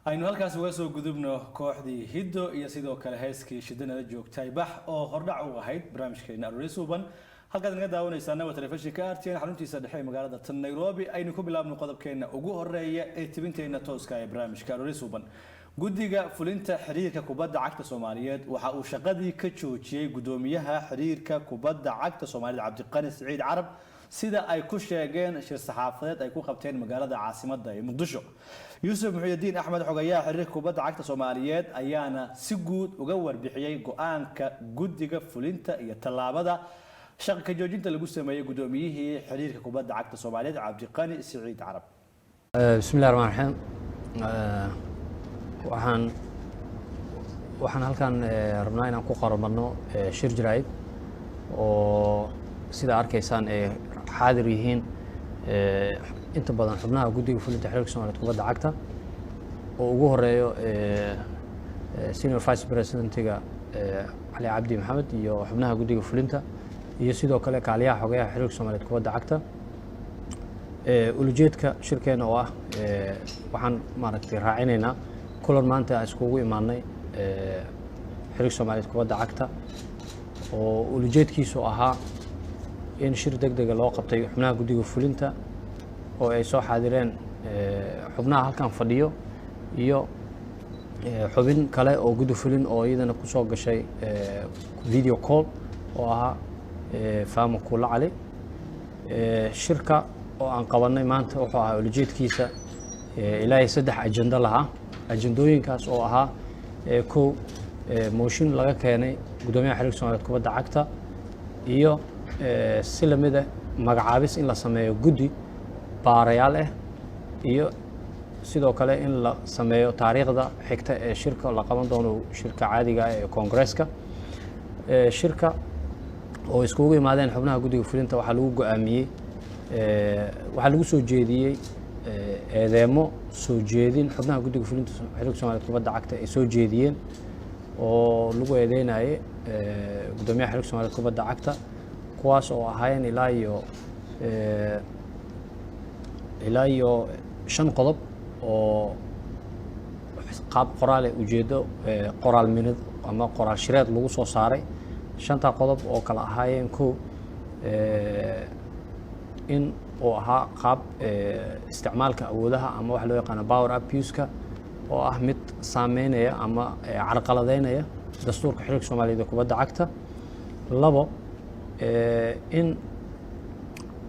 Aynu halkaas uga soo gudubno kooxdii Hiddo iyo sidoo kale heeskii Shidanada Joogtay Bax oo hordhac u ahayd barnaamijkeena Arooryo Suuban. Halkaad naga daawanaysaana waa telefishinka RTN, xaruntiisa dhexe ee magaalada tan Nairobi. Aynu ku bilaabno qodobkeena ugu horeeya ee tibinteena tooska ee barnaamijka Arooryo Suuban. Guddiga fulinta xiriirka kubadda cagta Soomaaliyeed waxa uu shaqadii ka joojiyey guddoomiyaha xiriirka kubadda cagta Soomaalida, Cabdiqani Siciid Carab, sida ay ku sheegeen shir saxaafadeed ay ku qabteen magaalada caasimadda ee Muqdisho. Yuusuf Muxuudiin Axmed, xogayaha xiriirka kubadda cagta Soomaaliyeed, ayaana si guud uga warbixiyey go-aanka guddiga fulinta iyo tallaabada shaqa ka joojinta lagu sameeyey guddoomiyihii xiriirka kubadda cagta Soomaaliyeed, Cabdiqani Siciid Carab. Bismi illahi raxmaan raxiim. Waxaan halkan rabnaa inaan ku qabanno shir jaraa'id oo sida arkaysaan ay xaadir yihiin inta badan xubnaha guddiga fulinta xiriirka Soomaaliyeed kubadda cagta, oo ugu horeeyo senior vice presidentiga Cali Cabdi Maxamed iyo xubnaha guddiga fulinta iyo sidoo kale kaaliyaha xogayaha xiriirka Soomaaliyeed kubadda cagta. Ulujeedka shirkeena oo ah waxaan maaragtay raacinaynaa kulan maanta aan iskugu imaanay xiriirka Soomaaliyeed kubadda cagta, oo ulujeedkiisu ahaa in shir deg dega loo qabtay xubnaha guddiga fulinta oo ay soo xaadireen xubnaha halkan fadhiyo iyo xubin kale oo guddi fulin oo iyadana kusoo gashay video call oo ahaa Faamo Kuula Cali. Shirka oo aan qabanay maanta wuxuu ahaa ulajeedkiisa ilaa saddex ajendo lahaa, ajendooyinkaas oo ahaa: kow, mooshin laga keenay guddoomiyaha xiriirka Soomaaliyeed kubadda cagta iyo si lamid ah magacaabis in la sameeyo guddi baarayaal ah, iyo sidoo kale in la sameeyo taariikhda xigta ee shirka la qaban doono, shirka caadiga ah ee koongresska. Shirka oo iskugu imaadeen xubnaha guddiga fulinta waxaa lagu go-aamiyey, waxaa lagu soo jeediyey eedeemo soo jeedin xubnaha guddiga fulinta xiriirka Soomaaliyeed kubadda cagta ay soo jeediyeen oo lagu eedeynayay guddoomiyaha xiriirka Soomaaliyeed kubadda cagta, kuwaas oo ahaayeen ilaa iyo shan qodob oo qaab qoraale ujeeddo qoraal minid ama qoraal shireed lagu soo saaray. Shantaa qodob oo kala ahaayeen: kow, in uu ahaa qaab isticmaalka awoodaha ama waxa loo yaqaano power abuse-ka, oo ah mid saameynaya ama carqaladeynaya dastuurka xiriirka Soomaaliyeed ee kubadda cagta; labo, in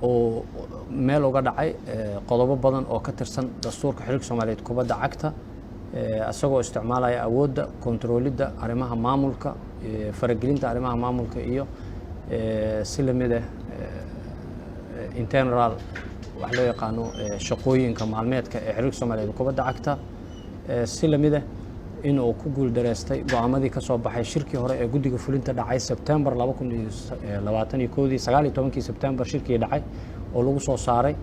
uu meel uga dhacay qodobo badan oo ka tirsan dastuurka xiriirka Soomaaliyeed kubadda cagta, isagoo isticmaalaya awoodda kontroolidda arrimaha maamulka, faragelinta arrimaha maamulka iyo si lamid ah internal wax loo yaqaano shaqooyinka maalmeedka ee xiriirka Soomaaliyeed kubadda cagta; si lamid ah in uu ku guuldareystay go-aamadii ka soo baxay shirkii hore ee guddiga fulinta dhacay Sebtembar 2021-dii, 19-kii Sebtembar shirkii dhacay oo lagu soo saaray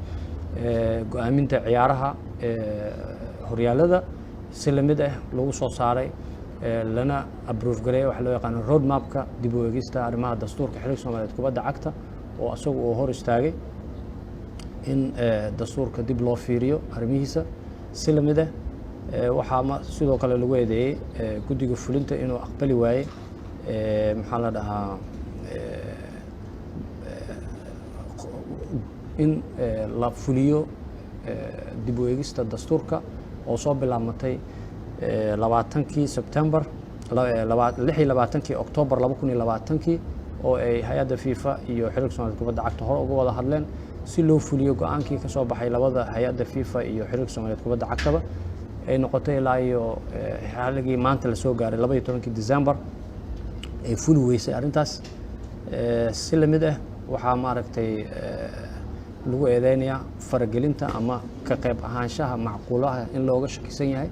go-aaminta ciyaaraha horyaalada, si lamid ah lagu soo saaray lana approve gareeya waxa loo yaqaano road mapka dib u eegista arrimaha dastuurka xiriirka Soomaaliyeed kubadda cagta, oo isagu uu hor istaagay in dastuurka dib loo fiiriyo arrimihiisa; si lamid ah waxaa sidoo kale lagu eedeeyey guddiga fulinta inuu aqbali waayey, maxaa la dhahaa, in la fuliyo dib u eegista dastuurka oo soo bilaabmatay 20-kii Sebtembar, 26-kii Oktoobar 2020-kii, oo ay hay-adda FIFA iyo xiriirka Somaliyed kubadda cagta hore uga wada hadleen si loo fuliyo go-aankii ka soo baxay labada hay-adda FIFA iyo xiriirka Soomaaliyeed kubadda cagtaba. Ay noqotay ilaa iyo xilligii maanta lasoo gaaray, 12-kii December, ay fuli weysay arrintaas. Si lamid ah waxaa maaragtay lagu eedeynayaa faragelinta ama ka qayb ahaanshaha macquulaha in looga shakisan yahay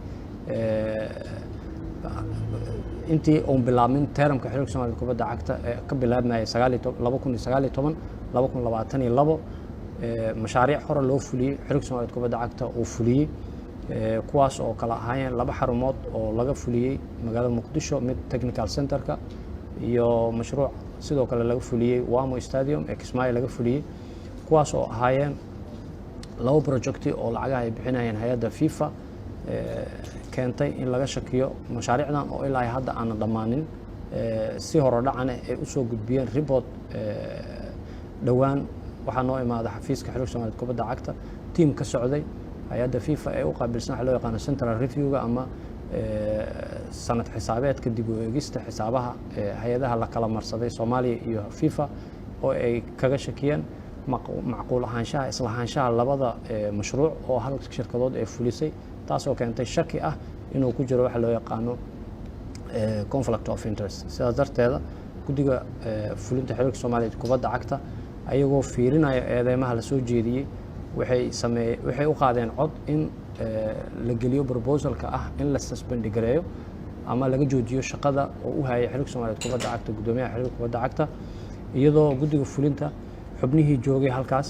intii uun bilaabmin termka xiriirka Somaliyed kubadda cagta ee ka bilaabmayay 2019, 2022, mashaariic hore loo fuliyey xiriirka Somaliyed kubadda cagta uu fuliyey, kuwaas oo kala ahaayeen laba xarumood oo laga fuliyey magaalada Muqdisho, mid technical centerka iyo mashruuc sidoo kale laga fuliyey Wamo Stadium ee Kismaayo laga fuliyey, kuwaas oo ahaayeen laba projecti oo lacagaha ay bixinayeen hay-adda FIFA. keentay in laga shakiyo mashaariicdan oo ilaa hadda aanan dhammaanin, si horodhacana ay usoo gudbiyeen report. Dhowaan waxaa noo imaada xafiiska xiriirka Soomaaliyeed kubadda cagta team ka socday hay-adda FIFA ee u qaabilsan waxa loo yaqaano central review-ga ama sanad xisaabeedka dib u eegista xisaabaha hay-adaha la kala marsaday Soomaaliya iyo FIFA, oo ay kaga shakiyeen macquul ahaanshaha islahaanshaha labada mashruuc oo hal shirkadood ay fulisay, taasoo keentay shaki ah inuu ku jiro waxa loo yaqaano conflict of interest. Sidaas darteeda, guddiga fulinta xiriirka Soomaaliyeed kubadda cagta, ayagoo fiirinaya eedeymaha lasoo jeediyey, waxay sameeye waxay u qaadeen cod in la geliyo proposalka ah in la suspend gareeyo ama laga joojiyo shaqada oo u hayay xiriirka Soomaaliyeed kubadda cagta guddoomiyaha xiriirka kubadda cagta, iyadoo guddiga fulinta xubnihii joogay halkaas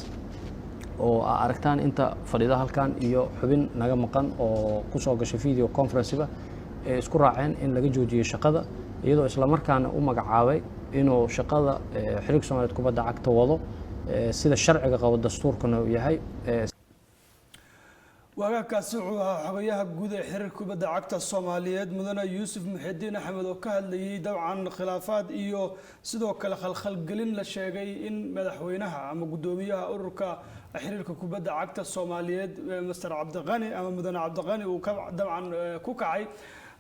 oo aa aragtaan inta fadhida halkan iyo xubin naga maqan oo kusoo gashay video conferenceba ay isku raaceen in laga joojiyo shaqada, iyadoo islamarkaana u magacaabay inuu shaqada xiriirka Soomaaliyeed kubadda cagta wado sida sharciga qabo, dastuurkana uu yahay. Waagaagkaasi wuxuu ahaa xogayaha guud ee xiriirka kubadda cagta Soomaaliyeed, mudane Yuusuf Muxidiin Axmed, oo ka hadlayay dabcan khilaafaad iyo sidoo kale khalkhalgelin la sheegay in madaxweynaha ama guddoomiyaha ururka xiriirka kubadda cagta Soomaaliyeed, Master Cabdiqani ama mudane Cabdiqani, uu ka dabcan ku kacay.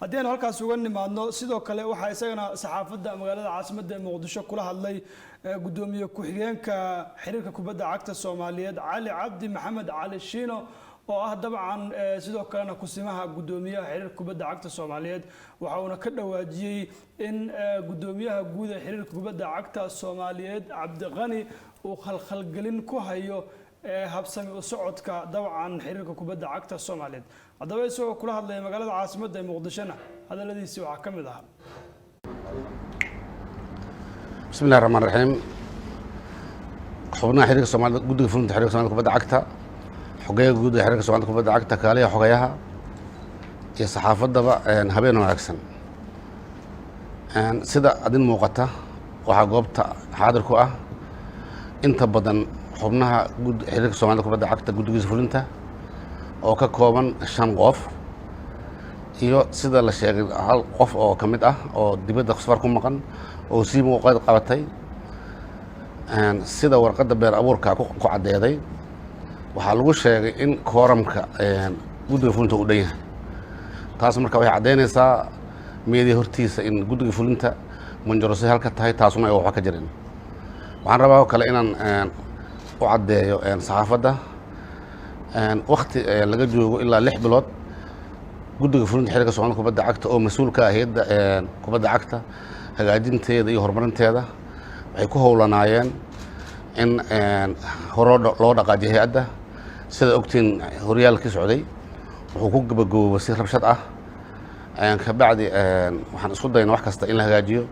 Haddii aynu halkaas uga nimaadno, sidoo kale waxaa isagana saxaafadda magaalada caasimadda ee Muqdisho kula hadlay guddoomiye ku-xigeenka xiriirka kubadda cagta Soomaaliyeed, Cali Cabdi Maxamed Cali Shiino, oo ah dabcan sidoo kalena kusimaha guddoomiyaha xiriirka kubadda cagta Soomaaliyeed. Waxa uuna ka dhawaajiyey in guddoomiyaha guud ee xiriirka kubadda cagta Soomaaliyeed, Cabdiqani, uu khalkhalgelin ku hayo habsami u socodka dabcan xiriirka kubadda cagta Soomaaliyeed. Haddaba, isagoo kula hadlaya magaalada caasimadda ee Muqdishona, hadalladiisii waxaa ka mid ahaa: Bismi illahi raxmaan raxiim. Xubnaha xiriirka Soomaalida, guddiga fulinta xiriirka Somalida kubadda cagta, xogeyaha guud ee xiriirka Somalida kubadda cagta, kaaliyaha xogeyaha iyo saxaafaddaba, habeen wanaagsan. Sida adin muuqata, waxaa goobta xaadir ku ah inta badan xubnaha gud xiriirka Somalida kubadda cagta, guddigiisa fulinta oo ka kooban shan qof, iyo sida la sheegay hal qof oo ka mid ah oo dibadda safar ku maqan oo sii muuqaad qabatay. Sida warqadda beer abuurka ku caddeeday, waxaa lagu sheegay in kooramka guddiga fulinta uu dhan yahay. Taas marka waxay caddaynaysaa meediya hortiisa in guddiga fulinta majority halka tahay, taasuna ay waxba ka jirin. Waxaan rabaa oo kale inaan u caddeeyo saxaafadda, wakti laga joogo ilaa 6 bilood, guddiga fulinta xiriirka Somalida kubadda cagta oo mas-uul ka ah hayadda kubadda cagta hagaajinteeda iyo horumarinteeda, waxay ku howlanaayeen in hore loo dhaqaajiyo hay-adda. Sida ogtiin, horyaalkii socday wuxuu ku gabagaboobay si rabshad ah. Kabacdi waxaan isku dayna wax kasta in la hagaajiyo,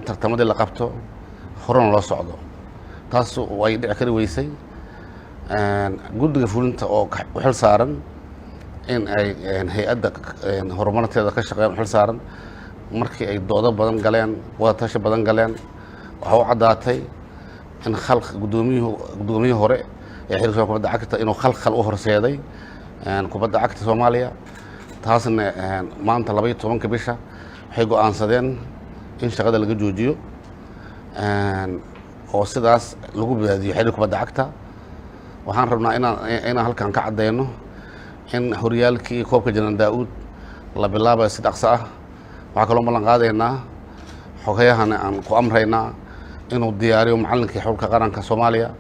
tartamadii la qabto, horena loo socdo. Taas way dhici kari weysay. Guddiga fulinta oo u xil saaran in ay hay-adda horumarteeda ka shaqeeyaan u xil saaran, markii ay doodo badan galeen, wadatashi badan galeen, waxaa u caddaatay in khalq guddoomiyuhu, guddoomiyihii hore ee xiriirka kubadda cagta, inuu khalkhal u horseeday kubadda cagta Soomaaliya. Taasna maanta 12-ka bisha waxay go'aansadeen in shaqada laga joojiyo oo sidaas lagu badbaadiyo xiriirka kubadda cagta. Waxaan rabnaa inaan halkan ka caddeyno in horyaalkii koobka Janan Daa-uud la bilaabayo si dhaqso ah. Waxaa kaloo ballan qaadaynaa, xogayahana aan ku amraynaa, inuu diyaariyo macallinkii xulka qaranka Soomaaliya.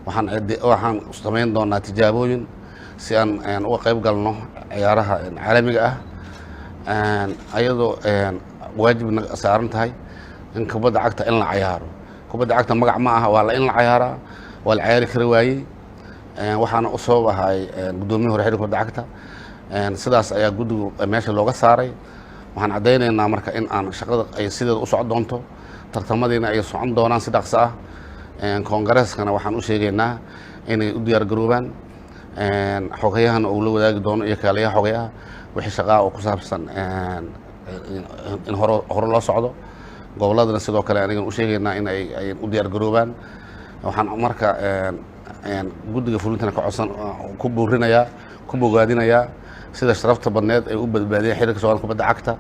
Waxaan samayn doonaa tijaabooyin si aan uga qayb galno ciyaaraha caalamiga ah, ayadoo waajibna saaran tahay in kubadda cagta in la cayaaro. Kubadda cagta magac ma aha, waa la in la cayaaraa. Waa la cayaari kari waayey, waxaana u sabab ahay guddoomiyihi hore xiriirka kubadda cagta. Sidaas ayaa guddigu meesha looga saaray. Waxaan caddaynaynaa marka in aan shaqada ay sideeda u socon doonto, tartamadiina ay socon doonaan si dhaqso ah. Koongareskana waxaan u sheegaynaa inay u diyaar garoobaan, xogayahana uu la wadaagi doono iyo kaaliyaha xogayaha wixii shaqaa oo ku saabsan in hore loo socdo. Gobolladana sidoo kale anigan u sheegaynaa in ay u diyaar garoobaan. Waxaan marka guddiga fulintana ka codsan, ku boorinayaa, ku bogaadinayaa. Sida sharafta badneed ay u badbaadiyeen xiriirka Soomaalida kubadda cagta.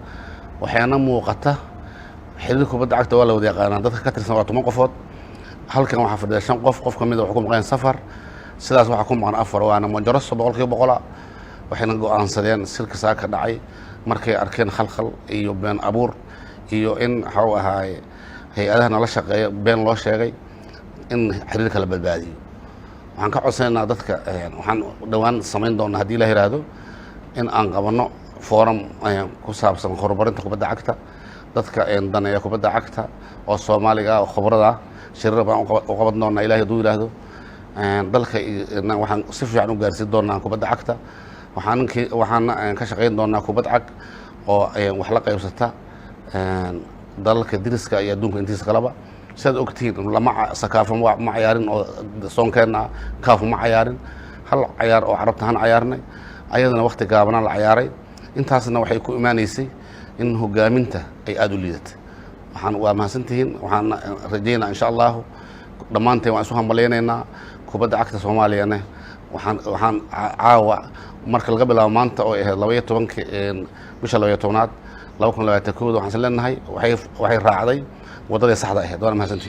Waxaana muuqata xiriirka kubadda cagta waa la wada yaqaanaa. Dadka ka tirsan waa 10 qofood. Halkan waxaa fadhiya shan qof. Qof ka mid a wuxuu ku maqan safar, sidaas waxaa ku maqan afar, waana majority 100%. Waxayna go'aansadeen shirka saaka dhacay markay arkeen khalkhal iyo been abuur iyo in waxuu ahaaye hay-adaha nala shaqeeya been loo sheegay, in xiriirka la badbaadiyo. Waxaan ka codsanaynaa dadka, waxaan dhowaan samayn doonaa, haddii la yiraahdo, in aan qabanno forum ku saabsan horumarinta kubadda cagta. Dadka daneeya kubadda cagta oo Soomaaliga ah oo khubrada ah shirar baan u qaban doonaa, Ilahi hadduu yidhaahdo. Dalka waxaan si fiican u gaarsiin doonaa kubadda cagta. Waxaana ka shaqayn doonaa kubad cag oo wax la qaybsata dalalka diriska iyo adduunka intiisa kaleba. Sidaad ogtihiin, lama CECAFA ma cayaarin oo zone-keenna ah, CAF ma cayaarin. Hal cayaar oo Carabta han cayaarnay, ayadana wakti gaabana la cayaaray. Intaasna waxay ku imaanaysay in hogaaminta ay aada u liidatay. Waxaan waa mahadsantihiin. Waxaan rajaynaa, insha Allahu, dhammaanteen waan isu hambalyaynaynaa. Kubadda cagta Soomaaliyana waxaan caawa marka laga bilaabo maanta oo ahayd 12-ka bisha 12-aad 2021-da, waxaan is leenahay waxay raacday waddadii saxda ahayd. Waana mahadsantihiin.